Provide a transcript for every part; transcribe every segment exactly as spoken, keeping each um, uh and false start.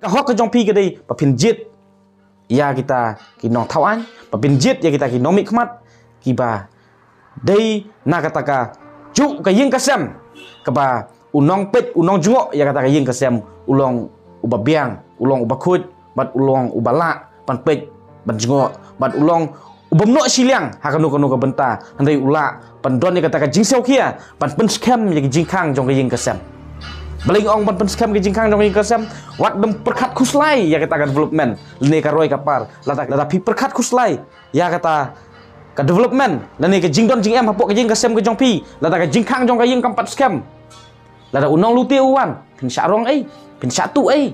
Ka hok ka jong phi ka dei ba phin jied ïa kita ki nongthaw aiñ, ba phin jied ïa kita ki nongmihkhmat kiba dei na kata ka juh ka ïing ka sem, kaba u nongpeit, u nongjngoh ïa kata ka ïing ka sem u long uba biang, u long uba khuid, bad u long uba lah ban peit, ban jngoh, bad u long u bym noh shiliang ha kano kano ka bynta, hynrei u lah ban don ïa kata ka jingsiewkhia ban pynskhem ïa ka jingkhang jong ka ïing ka sem. Balei nga ong ban pynskhem ka jingkhang jong ka ïing ka sem? Wat nym pyrkhat khuslai ïa kata ka development lane ka roi ka par. Lada, lada phi pyrkhat khuslai ïa kata ka development lane ka jingdon jingem hapoh ka ïing ka sem ka jong phi, lada ka jingkhang jong ka ïing kam pat skhem, lada u nonglute u wan, phin shah rong ei, phin shah tuh ei?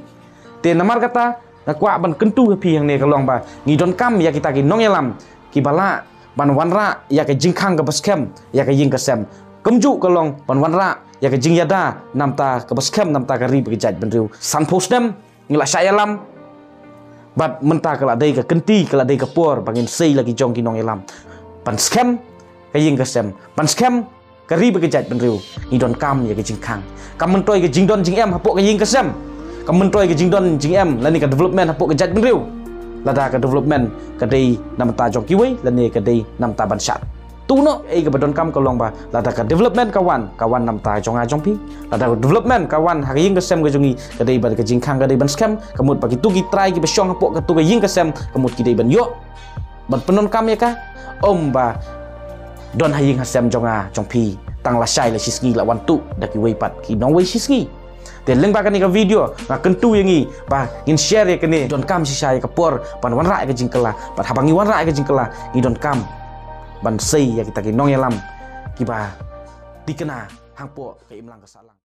Te namar kata nga kwah ban kyntu ha phi hangne ka long ba ngi donkam ïa kita ki nongïalam kiba lah ban wanrah ïa ka jingkhang kaba skhem ïa ka ïing ka sem. Kumjuh ka long ban wanrah ïa ka jingïada namar kaba skhem namar ka ri bad ka jaitbynriew. Sanphew snem ngi la shah ïalam, bad mynta ka la dei ka kynti, ka la dei ka por ba ngin sei la ki jong ki nongïalam ban skhem ka ïing ka sem, ban skhem ka ri bad ka jaitbynriew. Ngi donkam ïa ka jingkhang. Kam myntoi ka jingdon jingem hapoh ka ïing ka sem, kam myntoi ka jingdon jingem lane ka development hapoh ka jaitbynriew, lada ka development ka dei namar jong kiwei lane ka dei namar ban shah tuh noh. Ei, kaba donkam ka long ba lada ka development ka wan, ka wan namar jong nga jong phi. Lada ka development ka wan ha ka ïing ka sem ka jong ngi, ka dei ba ka jingkhang ka dei ban skhem. Ka mut ba kito ki trai kiba shong hapoh kato ka ïing ka sem, ka mut ki dei ban ïoh ban pyndonkam ïa ka. Ym ba don ha ïing ha sem jong nga jong phi tang lashai la shisngi, la wan tuh da kiwei pat ki nongwei shisngi. Te lyngba kane ka video nga kyntu ïa ngi ba ngin share ïa kane, donkam shisha ïa ka por ban wanrah ïa ka jingkylla, bad haba ngi wanrah ïa ka jingkylla ngi donkam ban sei ïa kita ki nongïalam kiba thikna hangpoh ka imlang ka sahlang.